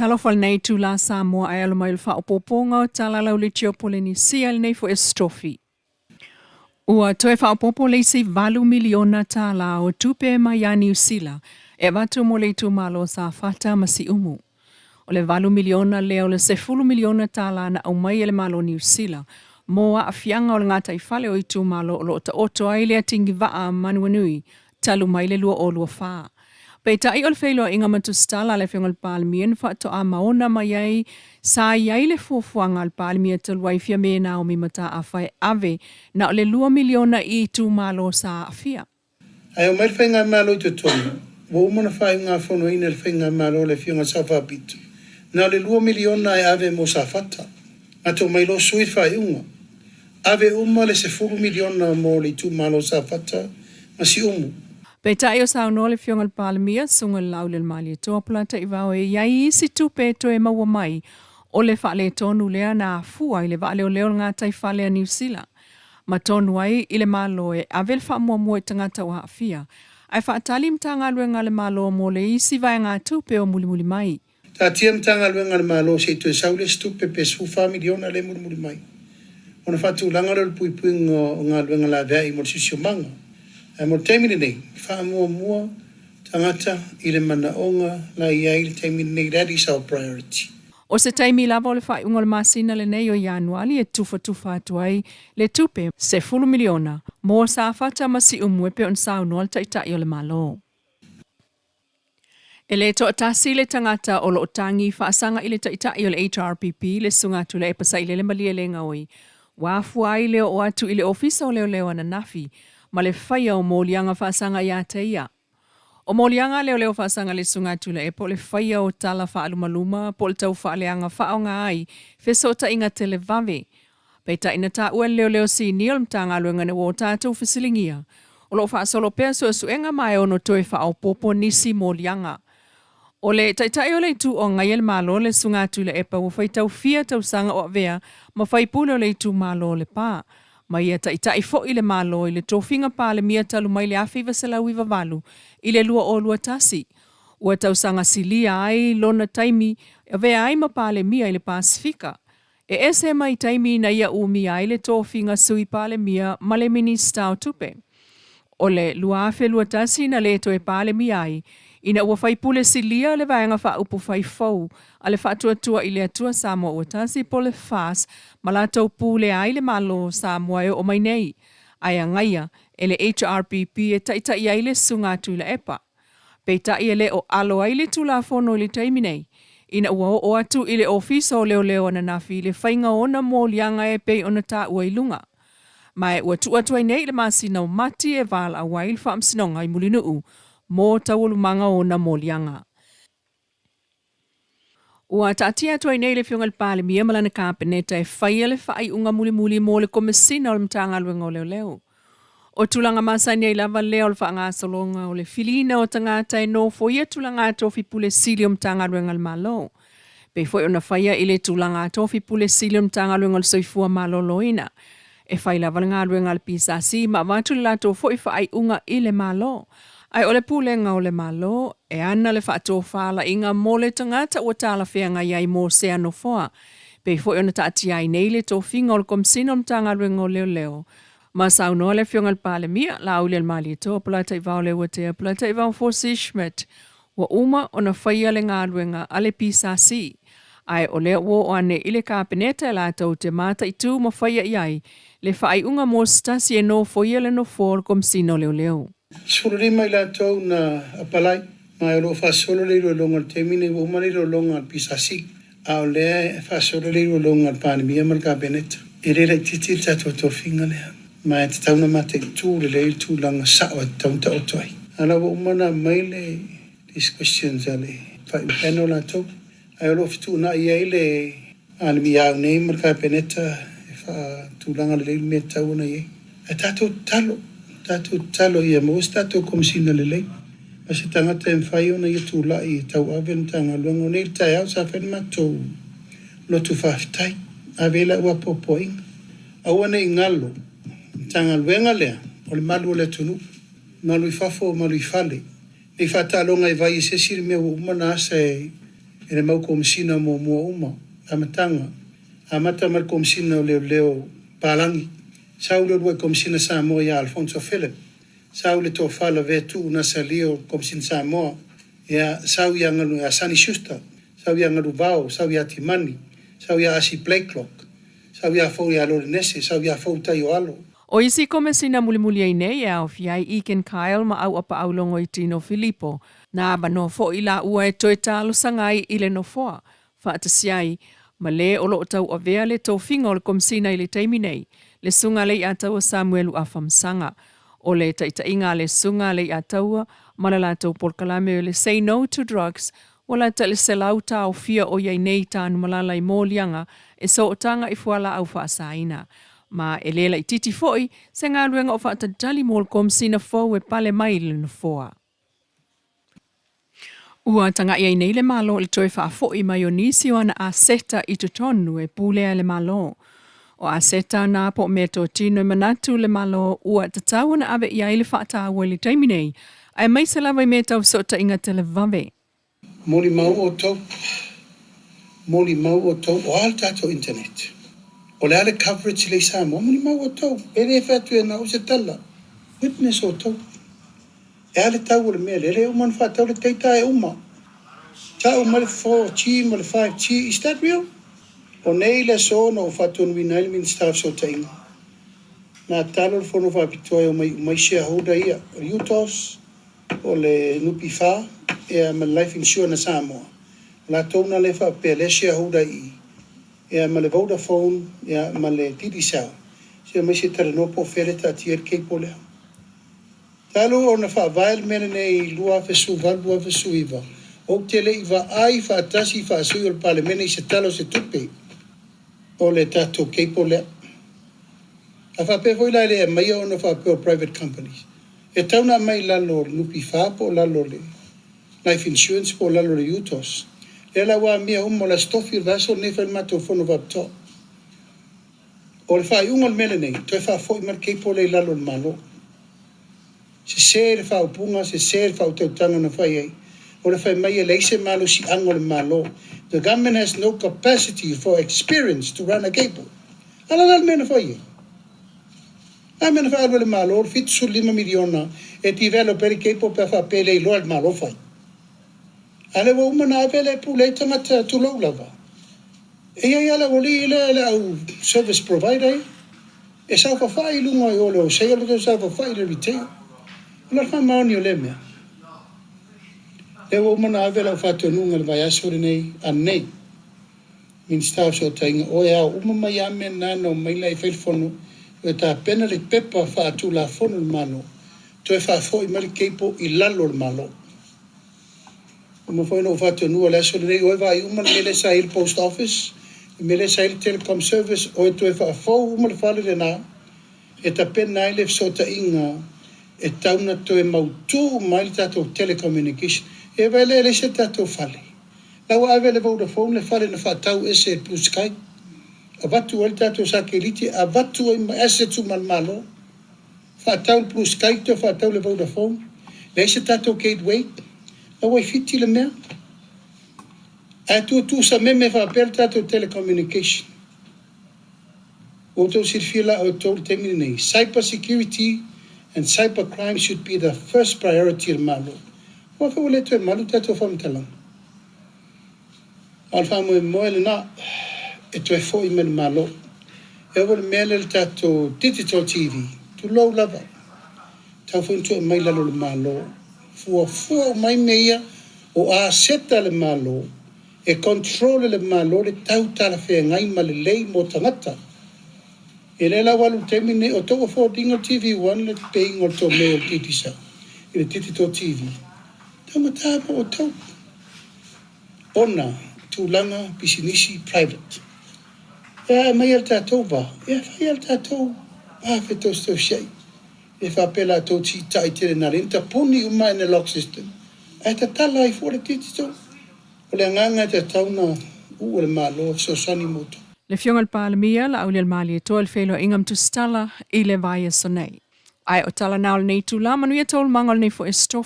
Talofa i lenei itula Samoa ae alo mai o le faaopoopoga o Tala Lauleitio o Polenisia i lenei foi Aso Tofi. Ua toe faaopoopo le isi $8 miliona o tupe mai ia Niu Sila e avatu mo le itumalo o Safata ma Siumu. O le $8 miliona lea o le $10 miliona na aumai e le Malo o Niu Sila mo aafiaga o le gataifale o itumalo o lo o taoto ai le atigivaa manuanui talu mai le 2024. Peitai o le feiloaiga ma tusitala a le Afioga i le Palemia na faatoa maona mai ai sa i ai le fuafuaga a le Palemia talu ai Fiame Naomi Mataafa e ave na o le $2 miliona i itumalo sa aafia. Ae omai le Faigamalo i totonu, ua uma ona faaiugafonoina e le Faigamalo le Afioga i le Sao Faapito, na o le $2 miliona e ave mo Safata. Gata mai loa sui le faaiuga, ave uma le $10 miliona mo le itumalo o Safata ma Siumu. Peitai o saunoa le Afioga i le Palemia, Susuga i le Laaulialemalietoa Polataivao e i ai isi tupe e toe maua mai o le faaletonu lea na afua i le vaaleoleo o le gataifale a Niu Sila ma tonu ai i le Malo e ave le faamuamua i tagata ua aafia ae faatali Matagaluega a le Malo mo le isi vaegatupe o mulimuli mai. Taatia Matagaluega a le Malo se i toe sau le isi tupe pe $14 miliona lea e mulimuli mai, ona faatulaga lea o le puipuiga o galuega laveai mo le siosiomaga. Ae mo le taimi lenei, faamuamua tagata i le manaoga la i ai i le taimi lenei, that is our priority. O se taimi lava o le faaiuga o le masina lenei o Ianuali e tufatufa atu ai le tupe $10 miliona mo Safata ma Siumu e pei ona saunoa le Taitai o le Malo. E le toatasi le tagata o lo o tagi faasaga i le Taitai o le HRPP le Susuga Tuilaepa Sailele Malielegaoi ua afua ai le oo atu i le Ofisa o Leoleo ananafi ma le faia o moliaga faasaga ia te ia. O moliaga a leoleo faasaga i le Susuga Tuilaepa o le faia o tala faalumaluma po o le taufaaleaga faaaoga ai fesootaiga televave. Peitai na taua e le leoleo sinia o le Matagaluega ina ua o tatou fesiligia, o lo o faasolo pea suesuega ma e ono toe faaopoopo nisi moliaga. O le Taitai o le Itu o Agaia le Malo le Susuga Tuilaepa ua faitau fia tausaga o avea ma faipule o le itumalo o Lepa, ma ia taitai foi le Malo i le tofiga Palemia talu mai le 1998 i le 2021. Ua tausaga silia ai lona taimi e avea ai ma Palemia i le Pasefika. E ese mai taimi ina ia umia ai le tofiga Sui Palemia ma le Minisita o Tupe. O le 2021 na le toe Palemia ai, ina ua faipule silia le Vaega Faaupufai fou a le Faatuatua i le Atua Samoa ua Tasi po o le FAST ma latou pulea ai le Malo o Samoa e oo mai nei, ae agaia e le HRPP e taitai ai le Susuga a Tuilaepa. Peitai e le o alo ai le Tulafono i le taimi nei, ina ua oo atu i le Ofisa o Leoleo ananafi le faiga o ona moliaga e pei ona taua i luga. Ma e ua tuu atu ai nei i le masina o Mati e valaau ai le Faamasinoga i Mulinuu mo taualumaga o ona moliaga. Ua taatia atu ai nei le Afioga i le Palemia ma lana Kapeneta e faia le faaiuga mulimuli mo le Komesina o le Matagaluega o Leoleo. O tulaga masani ai lava lea o le faagasologa o le filiina o tagata e nofoia tulaga tofi Pule Sili o Matagaluega a le Malo. Pei foi ona faia i le tulaga tofi Pule Sili o le Matagaluega o le Soifua Maloloina. E fai lava le galuega a le PSC ma avatu le latou foi faaiuga i le Malo. Ae o le pulega o le Malo e ana le faatofalaiga mo le tagata ua talafeagai ai mo sea nofoa. Pei foi ona taatia ai nei le tofiga o le Komesina o le Matagaluega o Leoleo. Ma saunoa le Afioga i le Palemia, Laaulialemalietoa Polataivao Leuatea Polataivao Fosi Schmidt, ua uma ona faia le galuega a le PSC, ae o lea ua oo ane i le Kapeneta e latou te mataitu ma faia i ai le faaiuga mo se tasi e nofoia le nofoa o le Komesina o Leoleo. 15 i latou na apalai, ma o lo o faasolo le iloiloga i le taimi lenei, ua uma le iloiloga a le PSC, a o lea e faasolo le iloiloga a le Palemia ma le Kapeneta. E le laitiiti le tatou tofiga lea, ma e tatau ona mataitu lelei le tulaga sao e tatau ona taoto ai. A o la ua uma ona aumai le list questions a le panel latou, ae o lo o fetuunai ai le Palemia au nei ma le Kapeneta e faatulaga lelei le mea e tatau ona i ai. Ae tatou tatalo, tatou tatalo ia maua se tatou Komesina lelei, ma se tagata e mafai ona ia tulai e tauave le Matagaluega. O nei le taeao sa fai le matou lotu faafetai, ave ai lau apoapoaiga. Aua ne i galo, Matagaluega lea o le malu o le atunuu, malu i fafo, malu i fale. Nei faataaloga e vai e se isi le mea ua uma ona asa e e le mau Komesina muamua uma, amataga, amata mai le Komesina o Leoleo Palagi, sau le uluai Komesina Samoa ia Alfonso Philip, sau le Tofa Lavea Tuu Nasalia o Komesina Samoa, ia sau ia ia Sonny Schuster, sau ia Galuvao, sau ia Timani, sau ia Asi Blakelock, sau ia Fou ia Lorenese, sau ia Fou Taioalo. O isi Komesina mulimuli ai nei e aofia ai Egan Kyle ma Auapaau Logoitino Filipo, na avanoa foi laua e toe talosaga ai i le nofoa, faatasi ai ma le o loo tauavea le tofiga o le Komesina i le taimi nei, le Susuga Leiataua Samuelu Afamasaga. O le taitaiga a le Susuga Leiataua ma le latou polokalame o le Say No to Drugs ua lata i le 100 taofia o i ai nei Tanumalala i moliaga e sootaga i fualaau faasaina. Ma e le laitiiti foi se galuega o faatalitali mo le Komesina fou e pale mai i le nofoa. Ua taga'i ai nei le Malo i le toe faafo'i mai o nisi o ana aseta i totonu e pulea e le Malo. O aseta na po o meatotino e manatu le Malo ua tatau ona ave i ai le faataua i le taimi nei, aemaise lava i mea tau fesootaiga televave. Molimau outou, molimau outou, o a le tatou internet? O le a le coverage lea i Samoa? Molimau outou, e le fai atu e na o se tala. Witness outou. E a le tau o le mea lea? E le uma ona faatau le data e uma. Tau mai le 4G ma le 5G, is that real? O nei le aso na ou faatonuina ai le Minisita o Fesootaiga. Na talo le fono faapitoa e omai uma ai shareholder ia, o le UTOS, o le NPF ia ma le Life Insurance a Samoa. O latou na lea e faapea lea shareholder i i, ia ma le Vodafone ia ma le Digicel. Se omai se i talanoa po o fea lea e taatia ai le cable lea. Talu ona faavae le mea lenei i 2018, 2019, ou te le i vaai faatasi faasui o le Palemene i se tala o se tupe o le tatou cable lea. A faapea foi la e le aumaia ona faapea o private companies, e tatau ona aumai i lalo o le NPF po o lalo o le Life Insurance po o lalo o le UTOS. Lea la ua amia uma o le Aso Tofi o le vaiaso lenei fai le matou fono faapitoa. O le faaiuga o le mea lenei, toe faafoi mai le cable lea i lalo o le Malo. Sese le faaupuga, sese le faautautaga na fai ai. O le fai mai e leai se malosiaga o le Malo. The government has no capacity for experience to run a cable. A la le mea na fai ai? A mea na faaalu e le Malo le $75 miliona e develop ai le cable pe a faapea e le iloa e le Malo fai. A lea ua uma ona ave le pule ai tagata tulou lava. E i ai lava le aualii lea le au service provider ia. E saofafai i luga i o le wholesale o le saofafai i le retail. O le faamaoni o lea mea. Lea ua uma ona ave lau faatonuga i le vaiaso lenei anei. Minisita o Fesootaiga, o e ao uma mai lava mea na na omai la e fai le fono, e tapena le pepa faatulafono le Malo, toe faafoi mai le cable i lalo o le Malo. Uma foi ona ou faatonua le aso lenei, o e vaai uma le mea lea sa i ai le post office, le mea lea sa i ai le telecom service, o e toe faafou uma le fale lena, e tapena ai le fesootaiga e tatau ona toe mautu uma ai le tatou telecommunication. E vaai lea e leai se tatou fale. La ua ave le Vodafone le fale na faatau ese e Blue Sky, avatu ai le tatou sakelite, avatu ai ma assets uma a le Malo. Faatau le Blue Sky toe faatau le Vodafone. Leai se tatou gateway. La ua i Fiti le mea. Ae tutu sameme faapea le tatou telecommunication. Ua outou silafia la outou i le taimi lenei, cyber security and cyber crime should be the first priority a le Malo. Aua foi ua le toe malu tatou faamatalaga. A o le faamoemoe lena e toe foi mai le Malo. E oo i le mea lea le tatou digital TV, tulou lava, tau foi ona toe aumai i lalo o le Malo. Fuafua uma ai mea ia o aseta le Malo, e control e le Malo le tau talafeagai ma lelei mo tagata. E lea la ua alu i le taimi lenei, o tou afford-ina le TV One le pay-ina o le tou mea o le Digicel i le digital TV. Taugata mo outou ona tulaga pisinisi private. E aumai e le tatou va, e fai e le tatou va fetausitausiai. E faapea latou tiitai tele na le tapuni uma analog system, ae tatala ai fua le digital. O le agaga e tatau ona uu e le Malo e fesoasoani mo outou. Le Afioga i le Palemia, Laaulialemalietoa i le feiloaiga ma Tusitala i le vaiaso nei. Ae o tala na o lenei itula, manuia taualumaga o lenei foi aso.